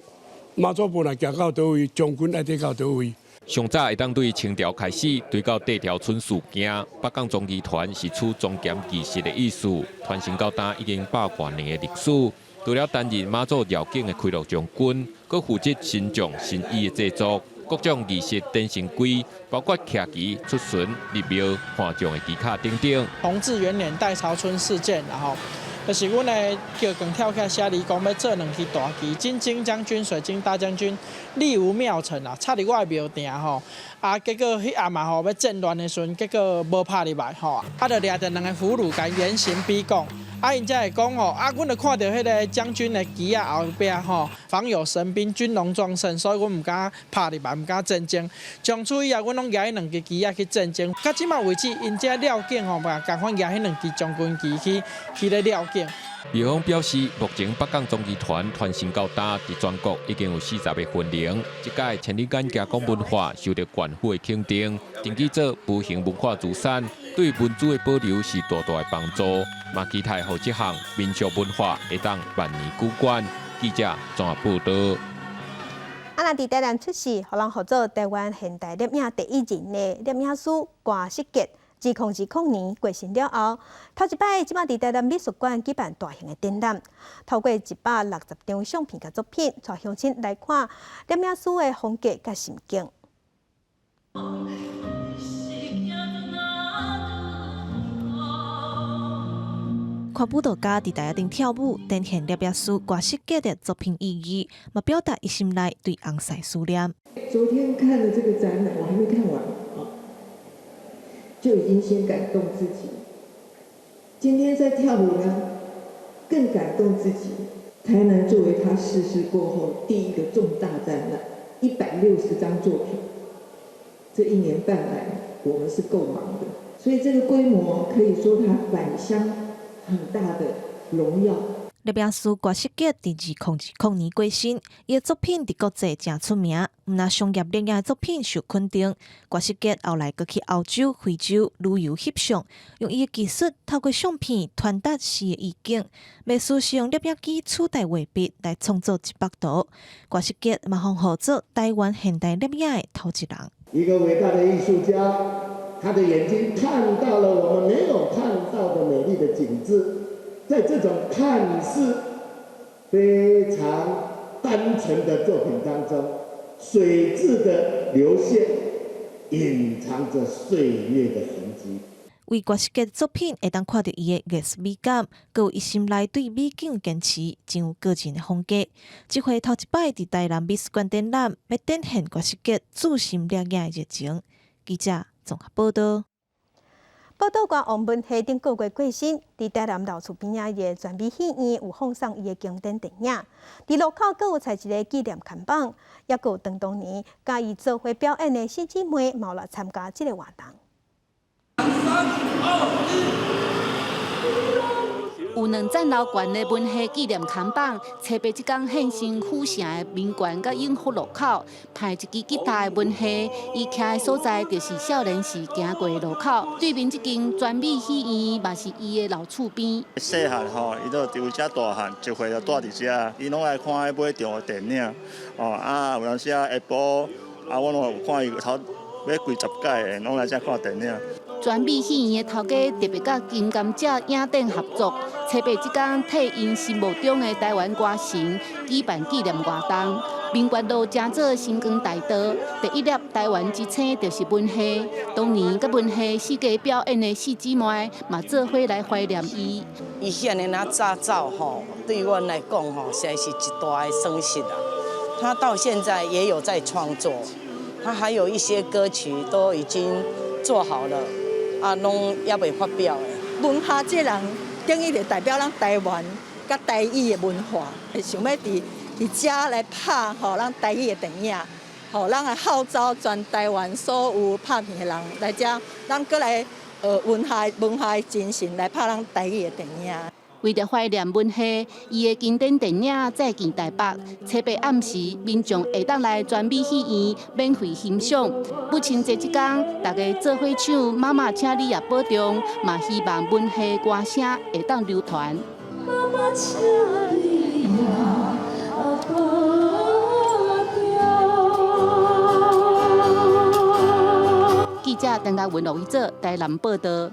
媽祖婆若行到佗位，將軍愛佇到佗位。上早會當對清朝開始，對到地條村事件，北港忠義團是取莊嚴儀式的意思，傳承到今已經百外年的歷史。除了擔任媽祖繞境的開路將軍，閣負責神將神衣的製作，各種儀式典型規，包括騎旗、出巡、入廟、看將的旗卡等等。弘治元年代潮村事件，然後。就是阮的叫扛跳起來寫字，講欲做兩支大旗，金鐘將軍、水晶大將軍立於廟埕啊，插佇我的廟埕吼。啊，結果彼暗嘛吼，欲戰亂的時陣，結果無拍入來吼，啊，就掠著兩个俘虜，共嚴刑逼供。啊，𪜶才會講吼，啊，阮就看著彼个將軍的旗仔後壁吼，防有神兵，軍容壯盛，所以阮毋敢拍入來，毋敢戰爭。從此以後，阮攏舉彼兩支旗仔去戰爭。到這馬為止，𪜶這廖境吼嘛，仝款舉彼兩支將軍旗去咧廖境。廟方表示，目前北港忠義團傳承到今，佇全國已經有40個分靈。這屆千里眼行宮文化受著縣府的肯定，登記做無形文化資產，對文資的保留是大大的幫助。嘛期待予這項民俗文化會當萬年久遠。記者綜合報道。啊，若佇台南出世，予人號做台灣現代攝影第一人的攝影師郭錫杰，2020年過身了後，頭一擺這馬佇台南美術館舉辦大型的展覽，透過160張相片佮作品，帶鄉親來看攝影師的風格佮心境。看舞蹈家佇台仔頂跳舞，展現攝影師郭錫杰的作品意義，嘛表達伊心內對翁婿思念。昨天看了這個展覽，我還沒看完啊，就已經先感動自己。今天在跳舞呢，更感動自己。台南作為他逝世過後第一個重大展覽，160張作品，這一年半來，我們是夠忙的，所以這個規模可以說他返鄉很大的榮耀。攝影師郭錫杰佇2020年過身，伊的作品佇國際誠出名，毋但商業攝影的作品受肯定。郭錫杰後來閣去歐洲、非洲旅遊翕相，用伊的技術透過相片傳達詩的意境。藝術是用攝影機取代畫筆來創作一幅圖。郭錫杰嘛予號做台灣現代攝影的頭一人。一個偉大的藝術家，他的眼睛看到了我們沒有看到的美麗的景致。在這種看似非常單純的作品當中，水質的流線隱藏着歲月的痕跡。為郭世傑作品會當看著伊的藝術美感，閣有伊心內對美景堅持，真有個人的風格。這回頭一擺佇台南美術館展覽，欲展現郭世傑注心攝影的熱情。記者綜合報導。報導官王文熙頂個月過身，佇台南老厝邊仔的全美戲院有放送伊的經典電影。佇路口閣有採一個紀念看板，抑閣有當年佮伊做伙表演的四姊妹嘛來參加這個活動。有兩層樓懸的文戲紀念看板，初八這工現身府城的民權佮永福路口，派一支吉他的文戲，伊徛的所在就是少年時行過的路口。對面這間全美戲院嘛是伊的老厝邊。細漢吼，伊就佇遮大漢，一歲就蹛佇遮，伊攏愛看彼尾場的電影，哦啊，有當時啊下晡啊，我攏有看伊頭買幾十擺的，攏來遮看電影。全美戲院的頭家特別佮金甘蔗影展合作，初八這工替𪜶心目中的台灣歌神舉辦紀念活動。民權路成做星光大道，第一粒台灣之星就是文戲。當年佮文戲四界表演的四姊妹嘛，做伙來懷念伊。伊遐爾仔早走吼，對阮來講吼，實在是一大的損失啊。他到現在也有在創作，他還有一些歌曲都已經做好了。啊，攏猶未發表的。文夏這人等於就代表咱台灣佮台語的文化，想欲佇遮來拍吼咱台語的電影，吼咱來號召全台灣所有拍片的人來遮，咱閣來學文夏文夏的精神來拍咱台語的電影。為著懷念文戲，伊的經典電影再見台北，初八暗時，民眾會當來全美戲院免費欣賞。母親節這工，大家做伙唱《媽媽請你也保重》，嘛希望文戲歌聲會當流傳。媽媽請你也保重。記者陳嘉文、羅維哲台南報導。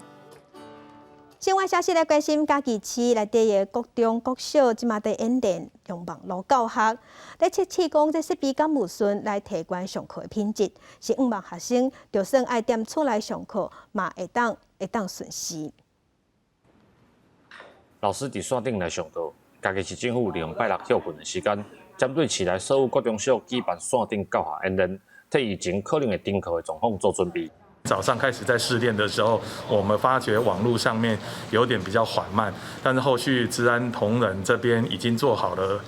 新聞消息來關心，嘉義市內底的國中、國小，這馬佇演練用網路教學，咧測試講這設備敢有順來提懸上課的品質，是向望學生就算愛踮厝內上課，嘛會當順時。老師佇線頂來上課，嘉義市政府利用拜六歇睏的時間，針對市內所有國中小舉辦線頂教學演練，替疫情可能會停課的狀況做準備。早上開始在試練的時候，我們發覺網路上面有點比較緩慢，但是後續資安同仁這邊已經做好了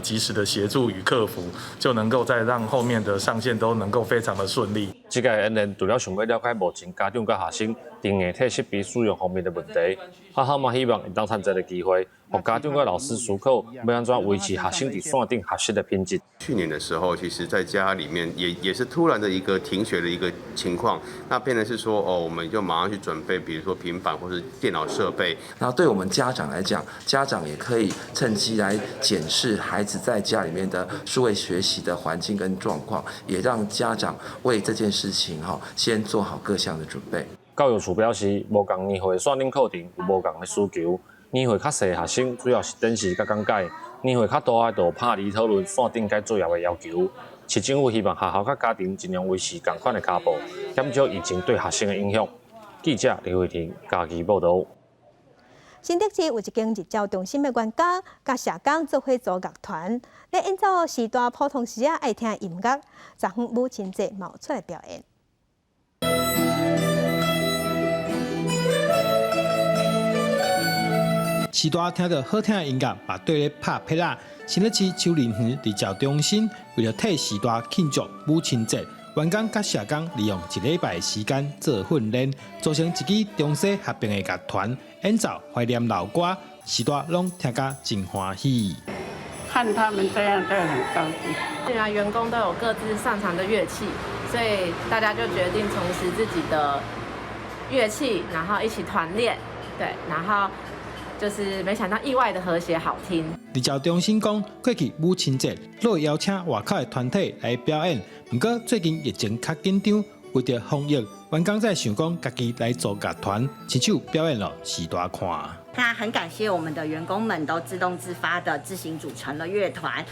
及時的協助與克服，就能夠再讓後面的上線都能夠非常的順利。這個演練除了想欲了解目前家長佮學生佇硬體設備使用方面的問題，學校嘛希望會當趁這个機會，予家長佮老師思考欲按怎維持學生佇線頂學習的品質。去年的時候，其實在家裡面也是突然的一個停學的一個情況，那變成是說，哦，我們就馬上去準備，比如說平板或是電腦設備。那對我們家長來講，家長也可以趁機來檢視孩子在家裡面的數位學習的環境跟狀況，也讓家長為這件事情先做好各項的準備。教育處表示，無仝年歲線頂課程有無仝的需求，年歲較細的學生主要是展示佮講解，年歲較大的就拍字討論線頂該作業的要求。市政府希望學校佮家庭盡量維持仝款的跤步，減少疫情對學生的影響。記者李慧婷嘉義報導。新竹市有一間日照中心的員工，佮社工做伙組樂團，咧演奏時大普通時仔愛聽的音樂，昨昏母親節嘛有出來表演。時大聽著好聽的音樂，嘛綴咧拍拍仔。新竹市秋林園日照中心為著替時大慶祝母親節，員工佮社工利用一禮拜的時間做訓練，組成一支中西合併的樂團，演奏懷念老歌，時大攏聽甲真歡喜。看他們這樣都很高興。既然員工都有各自擅長的樂器，所以大家就決定重拾自己的樂器，然後一起團練，對，然後就是沒想到意外的和諧好聽。日照中心講，過去母親節攏會邀請外口的團體來表演，毋過最近疫情較緊張，為著防疫，員工才想講家己來組樂團，親手表演予時大看。那很感謝我們的員工們都自動自發的自行組成了樂團，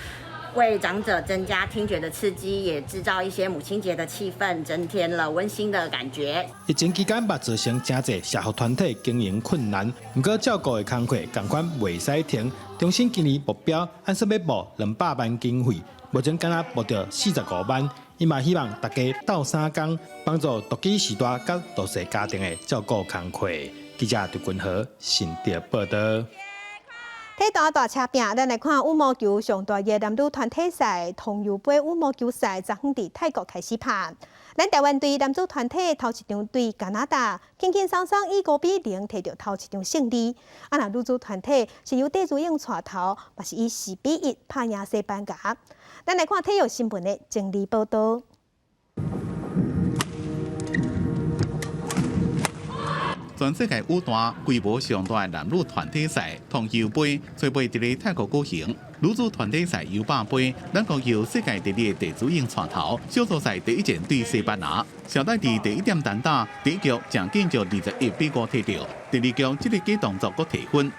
為長者增加聽覺的刺激，也製造一些母親節的氣氛，增添了溫馨的感覺。疫情期間，嘛造成誠濟社福團體經營困難，毋過照顧的工課仝款袂使停。中心今年目標按說欲募200萬經費，目前敢若募著45萬。伊嘛希望大家鬥相共，幫助獨居時代佮弱勢家庭的照顧工課。記者陳君和新竹報道。體壇大車拼，咱來看羽毛球上大熱男女團體賽，桐油杯羽毛球賽，昨昏佇泰國開始拍。咱台灣隊男子團體頭一場對加拿大，輕輕鬆鬆以5比0摕著頭一場勝利。啊，若女子團體是由戴資穎帶頭，嘛是以4比1拍贏西班牙。咱來看體育新聞的整理報道。全世界羽壇規模上大的男女團體賽桐油杯，初八佇咧泰國舉行。女子團體賽優霸杯，咱國由世界第二的戴資穎帶頭，小組賽第一戰對西班牙，小戴佇第一點單打，第一局誠緊就21比5摕著，第二局這个假動作閣提分。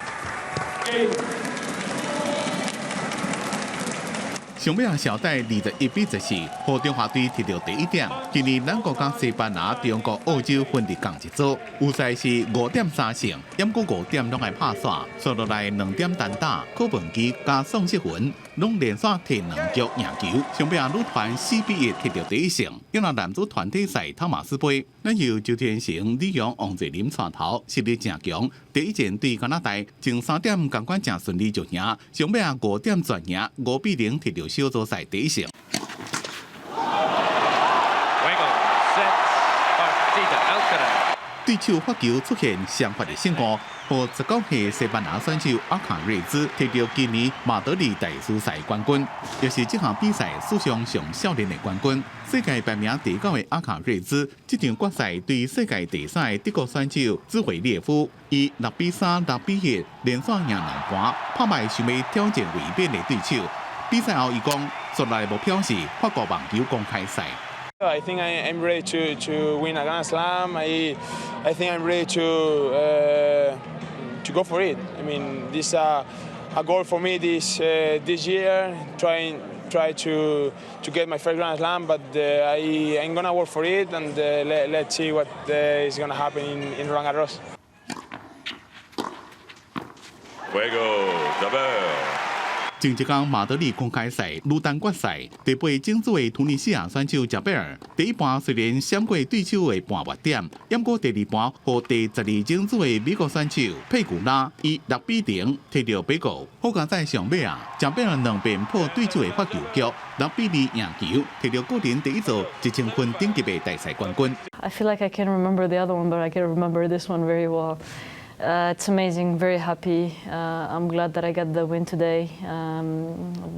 上尾啊，小戴21比14，予中華隊摕著第一點。今年咱國佮西班牙、中國、澳洲分佇仝一組，有賽是5點3勝，毋過五點攏愛拍煞，煞落來2點單打，柯文基佮宋世雲攏連續摕兩局贏球。上尾啊，女團4比1摕著第一勝。因為男子團體賽湯馬斯杯，咱由周天成、李洋、王齊麟帶頭，實力誠強。第一戰對加拿大，前三點仝款誠順利就贏，上尾啊五點全贏，5比0摕著小組賽第一勝。對手發球出現雙發的失誤，予19歲西班牙選手阿卡瑞茲摕著今年馬德里大師賽冠軍，也是這項比賽史上上少年的冠軍。世界排名第九的阿卡瑞茲，這場決賽對世界第三的德國選手茲維列夫，以6比3、6比1連續贏兩盤，拍敗想欲挑戰衛冕的對手。比賽後，伊講，接落來目標是法國網球公開賽。 I think I am ready to win a Grand Slam. I think I'm ready to go for it. I mean, this a goal for me this year. Try to get my first Grand Slam, but I'm gonna work for it, and let's see what is gonna happen in Roland Garros. Juego, 前一工馬德里公開賽女單決賽，第八種子的突尼西亞選手賈貝爾，第一盤雖然閃過對手的盤末點，毋過第二盤予第12種子的美國選手佩古拉以6比0摕著比局。好佳哉上尾啊，賈貝爾兩遍破對手的發球局，6比2贏球，摕著個人第一座1000分等級的大賽冠軍。 I feel like I can remember the other one, but I can remember this one very well. It's amazing, very happy. I'm glad that I got the win today.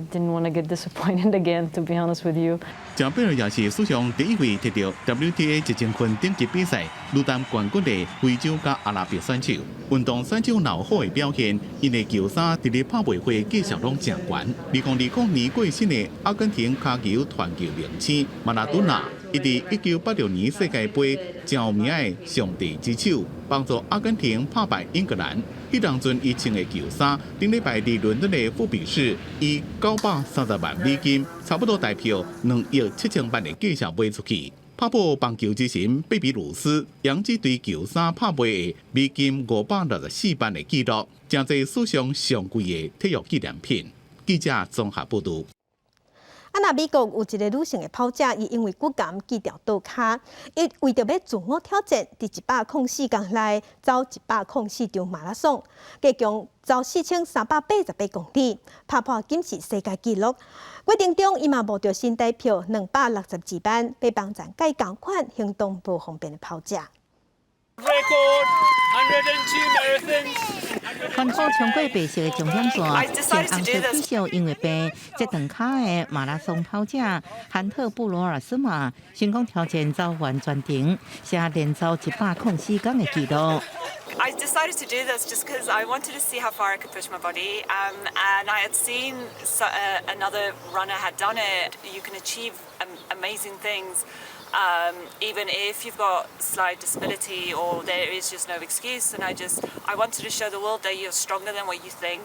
Didn't want to get disappointed again, to be honest with you. 賈貝爾也是史上第一位摕著 WTA 1000分等級比賽女單冠軍的非洲佮阿拉伯選手。運動選手若有好的表現，𪜶的球衫佇咧拍賣會價數攏誠懸。2020年過身的阿根廷跤球傳球明星馬拉多納，伊佇1986年世界盃誠有名的上帝之手，幫助阿根廷拍敗英格蘭。彼當陣伊穿的球衫，頂禮拜佇倫敦的富比士以930萬美金，差不多台票2億7千萬的價數賣出去。拍破棒球之神貝比魯斯洋基隊球衫拍賣的美金564萬的紀錄，成做史上上貴的體育紀念品。記者綜合報導。啊，若美國有一个女性的跑者，伊因為骨癌鋸掉倒跤，伊為著欲自我挑戰，佇104工內走104場馬拉松，計共走4388公里，拍破金氏世界紀錄。過程中，伊嘛募著新台票262萬，欲幫贊佮伊仝款行動無方便的跑者。 Record 102 marathons. 穿過衝過白色的終點線，穿紅色 T 恤因為病這斷跤的馬拉松跑者漢特布羅爾斯馬成功挑戰走完全程，寫連走104工的紀錄。 I decided to do this just because I wanted to see how far I could push my body, and I had seen another runner had done it. You can achieve amazing things. Even if you've got slight disability or there is just no excuse. And I wanted to show the world that you're stronger than what you think.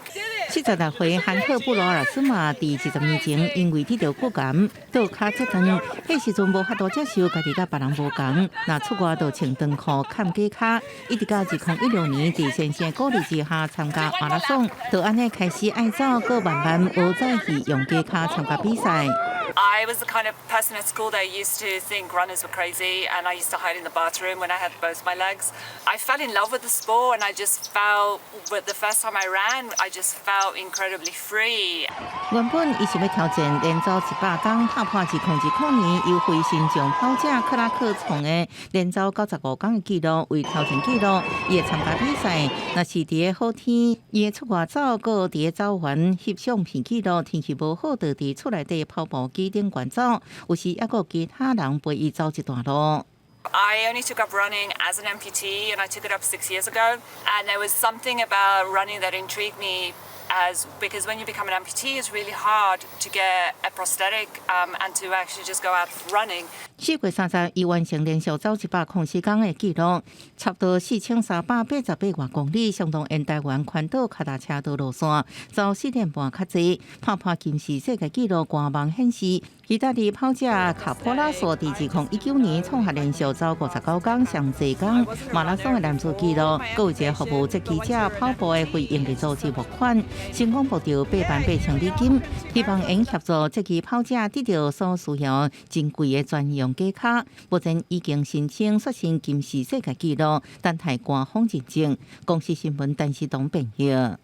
76歲漢克布羅爾斯馬佇20年前因為得著骨癌，倒跤折斷，彼時陣無法度接受家己佮別人無仝，若出外就穿長褲崁假跤，一直到2016年佇先生鼓勵之下參加馬拉松，就按呢開始愛走，閣慢慢學早去用假跤參加比賽。 I was the kind of person at school that used to think runners were crazy, and I used to hide in the bathroom when I had both my legs. I fell in love with the sport, and I just felt, but the first time I ran, I just felt incredibly free. 原本伊想欲挑戰連走100工，打破2020年由非身障跑者克拉克創的連走95工的紀錄為挑戰紀錄，伊會參加比賽。若是佇个好天，伊會出外走，閣佇个走完翕相片記錄。天氣無好，就佇厝內底跑步機頂懸走，有時猶閣有其他人陪伊走一段路。 I only took up running as an amputee, and I took it up 6 years ago. And there was something about running that intrigued me, as because when you become an amputee, it's really hard to get a prosthetic and to actually just go out running. 4月30，伊完成連續走104工的紀錄，差不多4388外公里，相當於台灣環島跤踏車道路線，走4點半較濟，拍破金氏世界紀錄官網顯示，意大利跑者卡普拉索佇2019年創下連續走59工上濟工馬拉松的男子紀錄，閣有一个服務截肢者跑步的非營利組織募款，成功募著88,000美金，希望會協助截肢跑者得著所需要珍貴的專用假跤。目前已經申請刷新金氏世界紀錄，等待官方認證。公視新聞陳世東編譯。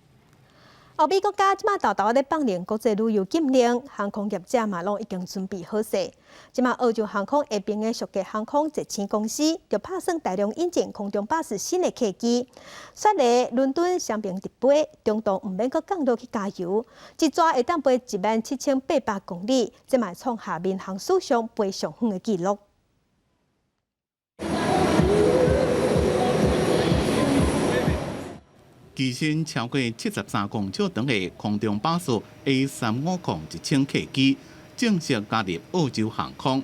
歐美國家這馬沓沓咧放寬國際旅遊禁令，航空業者嘛攏已經準備好勢。這馬澳洲航空下爿的屬格航空捷星公司就拍算大量引進空中巴士新的客機，雪梨、倫敦雙爿直飛，中途毋免閣降落去加油，一逝會當飛17,800公里，這嘛創下民航史上飛上遠的紀錄。機身超過73公尺長的空中巴士 A350-1000客機正式加入澳洲航空。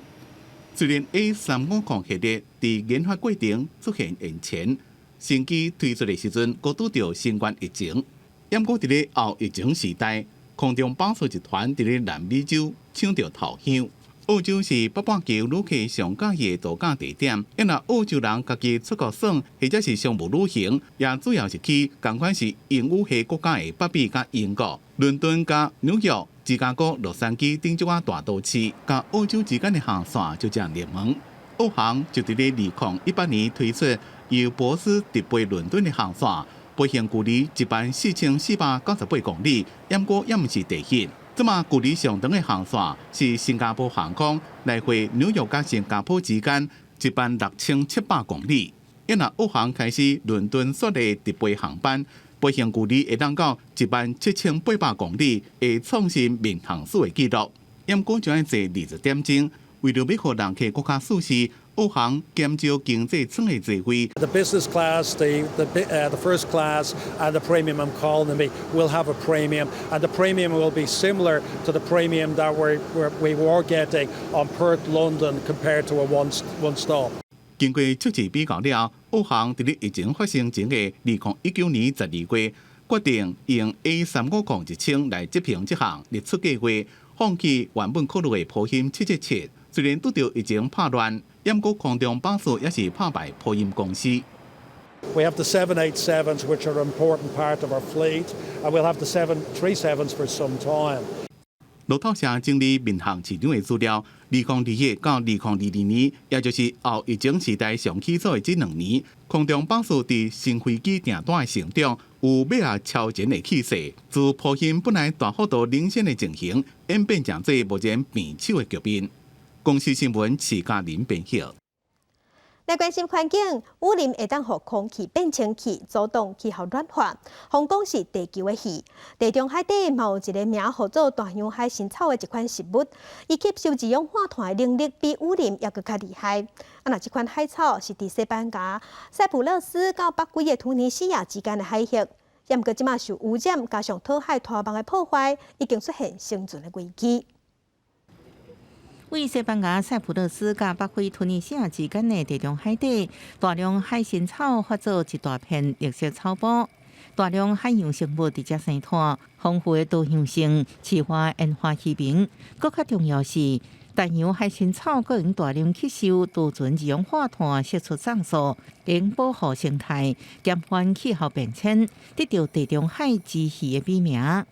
雖然 A350系列佇研發過程出現延遲，新機推出的時陣，閣拄著新冠疫情。毋過佇咧後疫情時代，空中巴士集團佇咧南美洲搶著頭香。澳洲是北半球旅客上佮意的度假地點，因為澳洲人家己出國耍，或者是商務旅行，也主要是去仝款是英語系國家的北美佮英國、倫敦佮紐約、芝加哥、洛杉磯等這寡大都市，佮澳洲之間的航線就誠熱門。澳航就佇咧2018年推出由珀斯直飛倫敦的航線，飛行距離14,498公里，毋過也毋是第一。這馬距離上長的航線是新加坡航空來回紐約佮新加坡之間16,700公里。因為澳航開始倫敦雪梨直飛航班，飛行距離會當到17,800公里，會創新民航史的紀錄。毋過就愛坐20點鐘，為著欲予人客閣較舒適，澳航減少經濟艙的座位。 The business class, the first class, and the premium economy will have a premium, and the premium will be similar to the premium that we were getting on Perth, London compared to a one stop. 經過測試比較了，澳航佇咧疫情發生前的2019年12月，決定用 A350-1000來執行這項日出計劃，放棄原本考慮的波音777。雖然拄著疫情拍亂，毋過空中巴士也是拍敗波音公司。 We have the 787s, which are an important part of our fleet, and we'll have the 737s for some time. 路透社整理民航市場的資料，2021到2022年，也就是後疫情時代上起早的這2年，空中巴士佇新飛機訂單的成長有欲來超前的氣勢。自波音本來大幅度領先的情形，演變成做目前平手的局面。公視新聞徐嘉玲編譯。來關心環境，雨林會當予空氣變清氣，阻擋氣候暖化。風講是地球的肺。地中海底嘛有一个名號做大洋海參草的一款植物，伊吸收二氧化碳的能力比雨林猶閣較厲害。啊，若這款海草是佇西班牙、塞浦路斯到北緯的突尼西亞之間的海域，毋過這馬受污染加上討海拖網的破壞，已經出現生存的危機。位西班牙塞浦路斯佮北非突尼西亞之間的地中海底，大量海神草發做一大片綠色草坡。大量海洋生物佇遮生湠，豐富的多樣性，飼活沿海漁民。閣較重要是，大洋海神草閣能大量吸收儲存二氧化碳，釋出酵素，能保護生態，減緩氣候變遷，得著地中海之魚的美名。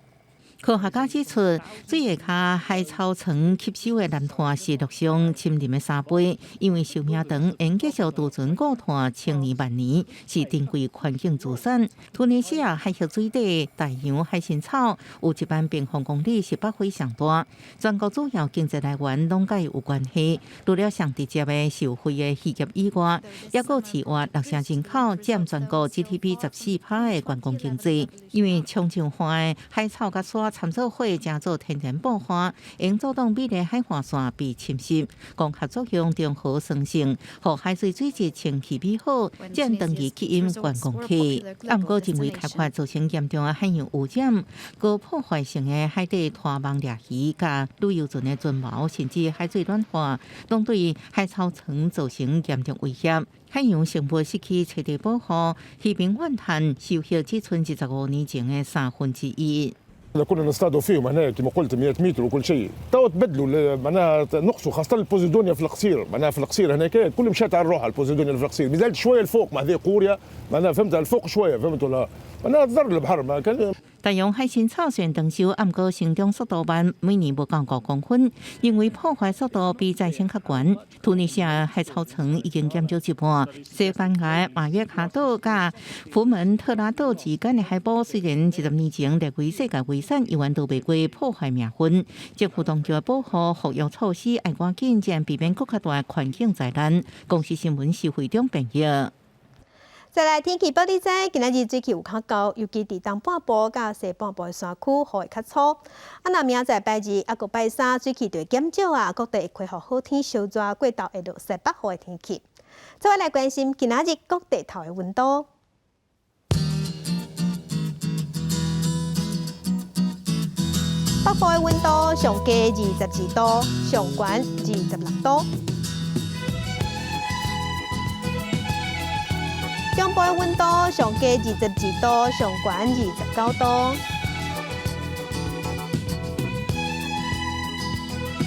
科學家指出，水下跤海草層吸收的藍碳是陸上森林的3倍，因為壽命長，會繼續儲存固碳千年萬年，是珍貴環境資產。突尼西亞海峽水底大洋海神草有1萬平方公里，是北非上大。全國主要經濟來源攏佮伊有關係，除了上直接的受惠的漁業以外，抑閣飼活6成人口，佔全國 GDP 14%的觀光經濟。因為沖上岸的海草佮沙摻做伙，成做天然布花，會阻擋美麗海岸線被侵蝕。光合作用中和酸性，予海水水質清氣美好，才長期吸引觀光客。啊，毋過人為開發造成嚴重的海洋污染，高破壞性的海底拖網掠魚，佮旅遊船的船錨，甚至海水暖化，攏對海草層造成嚴重威脅。海洋生物失去棲地保護，漁民怨嘆，收穫只賰25年前的1/3。 كنا نصطادوا فيهم هنا كما قلت 100 متر وكل شيء، تو تبدلوا، معناها نقصوا، خاصه ال posidonia في القصير، معناها في القصير هناك كل مشات على روحها ال posidonia في القصير، مازالت شويه الفوق مع ذي قوريا، معناها فهمت، الفوق شويه، فهمت ولا، معناها تضر البحر ما كان。大洋海神草雖然長壽，毋過成長速度慢，每年無夠5公分，因為破壞速度比再生較懸。突尼西亞海草層已經減少一半。西班牙馬約卡島佮福門特拉島之間的海波，雖然20年前列為世界遺產，猶原逃袂過破壞命運。政府當局保護復育措施愛趕緊，才避免閣較大的環境災難。公視新聞徐惠中編譯。再來天氣報你知，今仔日水氣有較厚，尤其佇東半部佮西半部的山區雨會較粗。啊，若明仔載拜二抑閣拜三，水氣就會減少啊，各地會恢復好天燒熱，過晝會落西北雨的天氣。再來關心今仔日各地頭的溫度。北部的溫度上低22度，上懸26度。中部的溫度上低22度，上懸29度。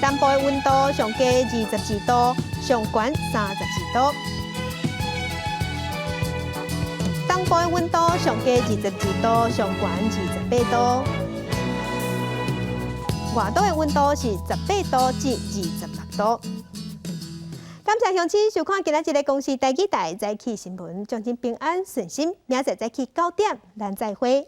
南部的溫度上低22度，上懸32度。東部的溫度上低22度，上懸28度。外島的溫度是18度至26度。感謝鄉親收看今仔日的公視台語台早起新聞，祝恁平安順心。明仔載早起9點，咱再會。